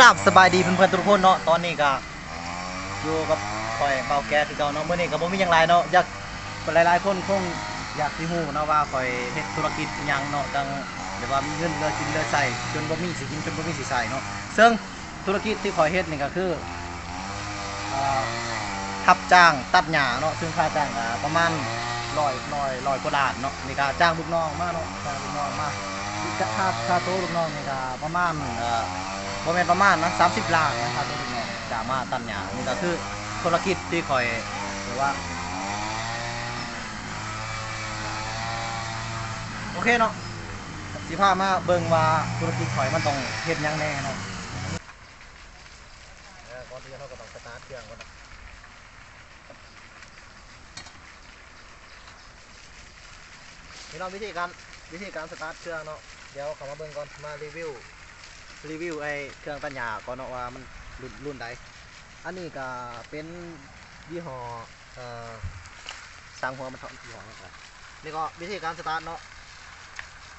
ຄັບ ສະບາຍດີເພື່ອນໆທຸກຄົນເນາະ. ຕອນນີ້ກະຢູ່ກັບຂ້ອຍ ບ່າວແກ ຄືເກົ່າເນາະ. ມື້ນີ້ກະບໍ່ມີຫຍັງຫຼາຍເນາະ. ຢາກ ຫຼາຍໆຄົນຄົງຢາກຊິຮູ້ເນາະວ່າຂ້ອຍເຮັດທຸລະກິດອີ່ຫຍັງເນາະ ຈັ່ງແບບວ່າມີເງິນເຫຼືອກິນເຫຼືອໃຊ້ ຈົນບໍ່ມີຊິກິນ ຈົນບໍ່ມີຊິໃຊ້ເນາະ. ເຊິ່ງທຸລະກິດທີ່ຂ້ອຍເຮັດນີ້ກະຄື ເອີ ຮັບຈ້າງຕັດຫຍ້າເນາະ ເຊິ່ງຄ່າຈ້າງກະປະມານຮ້ອຍ ຮ້ອຍ ຮ້ອຍກວ່າບາດເນາະ. ນີ້ກະຈ້າງລູກນ້ອງມາເນາະ ຈ້າງລູກນ້ອງມາ ຄ່າ ຄ່າໂຕລູກນ້ອງນີ້ກະປະມານ ເອີ ບໍ່ແມ່ນປະມານນະ ສາມສິບລ້ານນະ ຄ່າໂຕລູກນ້ອງ ຈ້າງມາຕັດຫຍ້າ. ນີ້ກະຄືທຸລະກິດທີ່ຂ້ອຍ ແບບວ່າ ໂອເຄເນາະ ຊິພາມາເບິ່ງວ່າທຸລະກິດຂ້ອຍມັນຕ້ອງເຮັດຫຍັງແດ່ເນາະ. ເອີ ກ່ອນອື່ນເຮົາກະຕ້ອງສະຕາດເຄື່ອງກ່ອນເນາະ. ນີ້ເນາະ ວິທີການ ວິທີການສະຕາດເຄື່ອງເນາະ. ດຽວເຂົ້າມາເບິ່ງກ່ອນ ມາຣີວິວ ຣີວິວໄອ້ເຄື່ອງຕັດຫຍ້າກ່ອນເນາະ ວ່າມັນລຸ້ນ ລຸ້ນໃດ. ອັນນີ້ກະເປັນຍີ່ຫໍ້ ເອີ ຊ່າງຫົວມັນເທາະ ຍີ່ຫໍ້ຫຍັງກະ ນີ້ກະວິທີການສະຕາດເນາະ.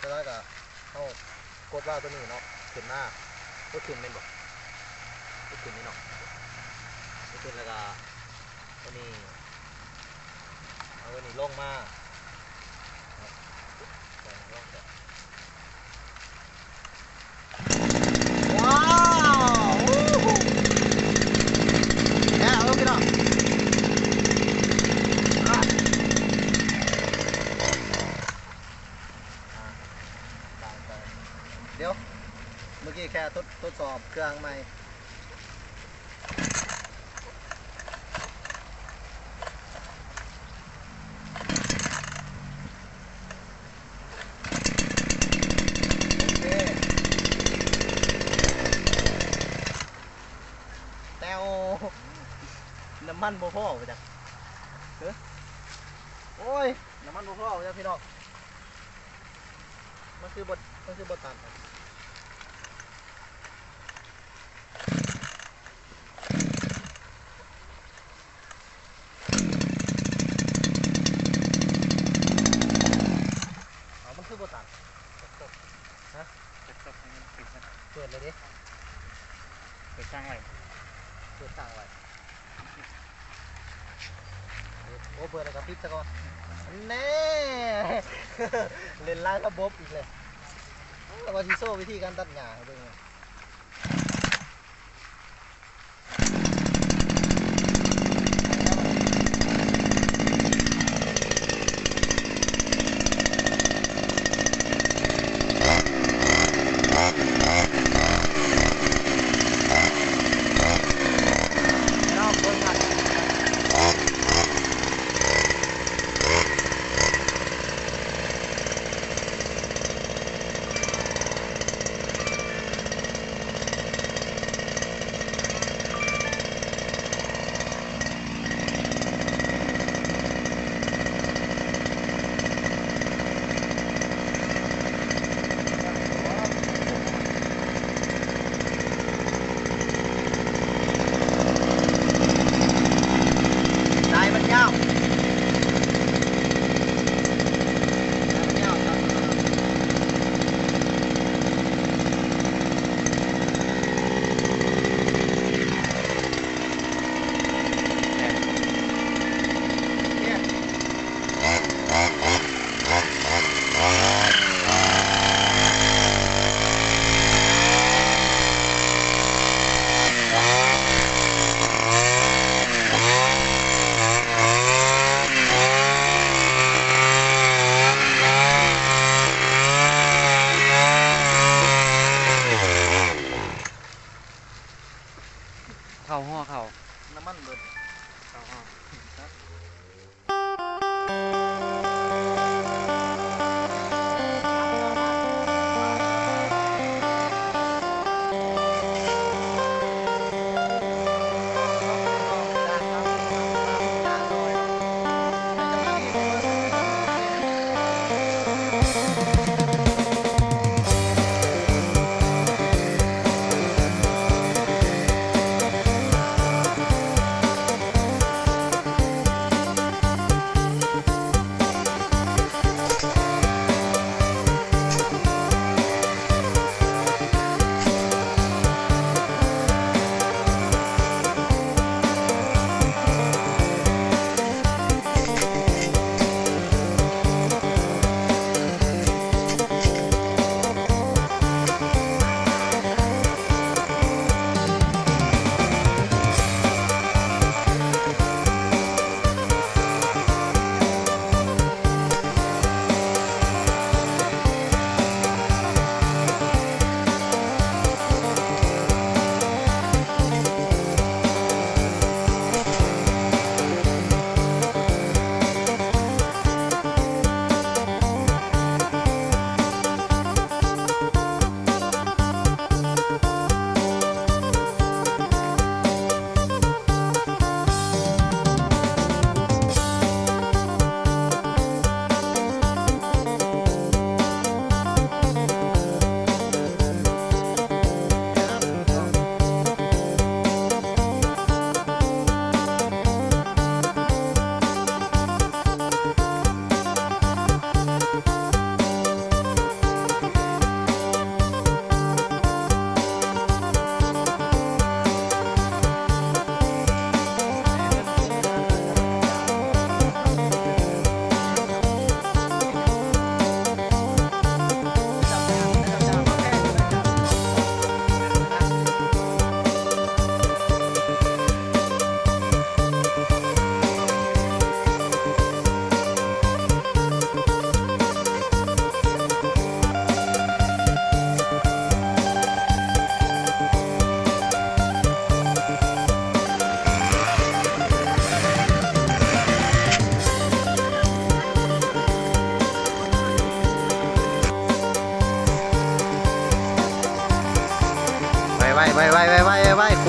ສະຕາດກະ ເຮົາກົດວາວໂຕນີ້ເນາະ ຂຶ້ນມາ ກົດຂຶ້ນແມ່ນບໍ່? ກົດຂຶ້ນນີ້ເນາະ ກົດຂຶ້ນແລ້ວກະ ໂຕນີ້ ເອົາໂຕນີ້ລົງມາເນາະ ລົງມາ. ວ້າວ ໂອ້ໂຫ ແລ້ວເອີ ພີ່ນ້ອງ ດຽວ ເມື່ອກີ້ແຄ່ທົດ ທົດສອບເຄື່ອງໃໝ່. ໂອເຄ ແຕ່ວ ນ້ຳມັນບໍ່ພໍບໍ່ຈັກ ເອີ ໂອ້ຍ ນ້ຳມັນບໍ່ພໍບໍ່ຈັກ ພີ່ນ້ອງ. ມັນຄືບໍ່ ມັນຄືບໍ່ຕັນ ເອົາ ມັນຄືບໍ່ຕັນ ຈັກຕົກ ຮະ ຈັກຕົກໃຫ້ມັນປິດນະ ເປີດເລີຍເດ້ ເປີດຄ້າງໄວ້ ເປີດຄ້າງໄວ້. ໂອ້ ເປີດແລ້ວກະປິດຊະກ່ອນ ແນ່ ເຫຼັ້ນຫຼາຍລະບົບອີກແລ້ວ. ເອີ ວ່າຊິໂຊວິທີການຕັດຫຍ້າໃຫ້ເບິ່ງ. ສາຍມັນຍາວ ສາຍມັນຍາວ ສາຍມັນຍາວ. ເຂົ້າຫໍ່ເຂົ້າ ນ້ຳມັນເບິດ ເຂົ້າຫໍ່. ເ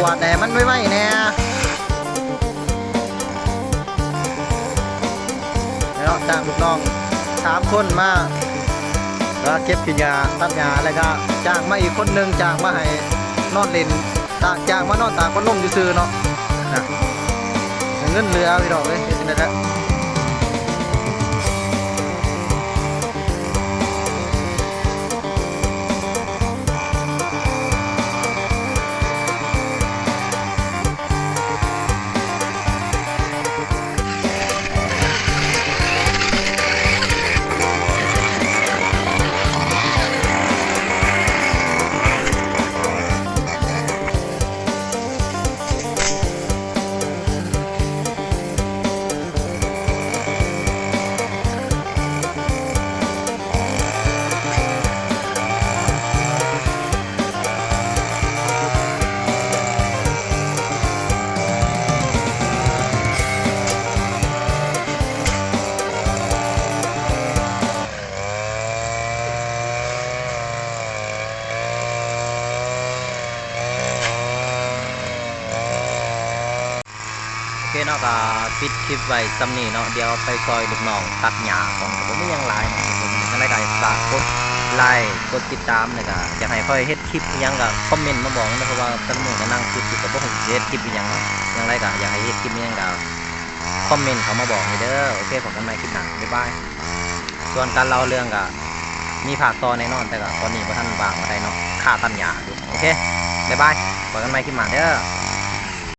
ກວາດໃຫ້ມັນໄວໆແດ່ເນາະ. ຈ້າງລູກນ້ອງສາມຄົນມາ ມາເກັບຂີ້ຫຍ້າ ຕັດຫຍ້າ ແລ້ວກໍຈ້າງມາອີກຄົນໜຶ່ງ ຈ້າງມາໃຫ້ນອນຫຼິ້ນ ຕາກ ຈ້າງມານອນຕາກພັດລົມຊື່ໆເນາະ. ນະ ເງິນເຫຼືອ ພີ່ນ້ອງເອີຍ ເຮັດຈັ່ງໃດແທ້? ໂອເຄເນາະ ກໍປິດຄລິບໄວ້ສ່ຳນີ້ເນາະ. ດຽວໄປຊ່ອຍລູກນ້ອງຕັດຫຍ້າກ່ອນ ກໍບໍ່ມີຫຍັງຫຼາຍເນາະ. ຈັ່ງໃດກໍຝາກກົດໄລ ກົດຕິດຕາມ ແລ້ວກໍຢາກໃຫ້ຂ້ອຍເຮັດຄລິບອີ່ຫຍັງກໍຄອມເມັນມາບອກເດີ ເພາະວ່າຕອນນີ້ກໍນັ່ງຄິດຢູ່ ກໍບໍ່ຮູ້ຊິເຮັດຄລິບອີ່ຫຍັງເນາະ. ຈັ່ງໃດກໍຢາກໃຫ້ເຮັດຄລິບອີ່ຫຍັງກໍຄອມເມັນເຂົ້າມາບອກແດ່ເດີ. ໂອເຄ ພົບກັນໃໝ່ຄລິບໜ້າ ບາຍບາຍ. ສ່ວນການເລົ່າເລື່ອງກໍມີພາກຕໍ່ແນ່ນອນ ແຕ່ກໍຕອນນີ້ບໍ່ທັນວ່າງປານໃດເນາະ ຄາຕັດຫຍ້າຢູ່. ໂອເຄ ບາຍບາຍ ພົບກັນໃໝ່ຄລິບໜ້າເດີ.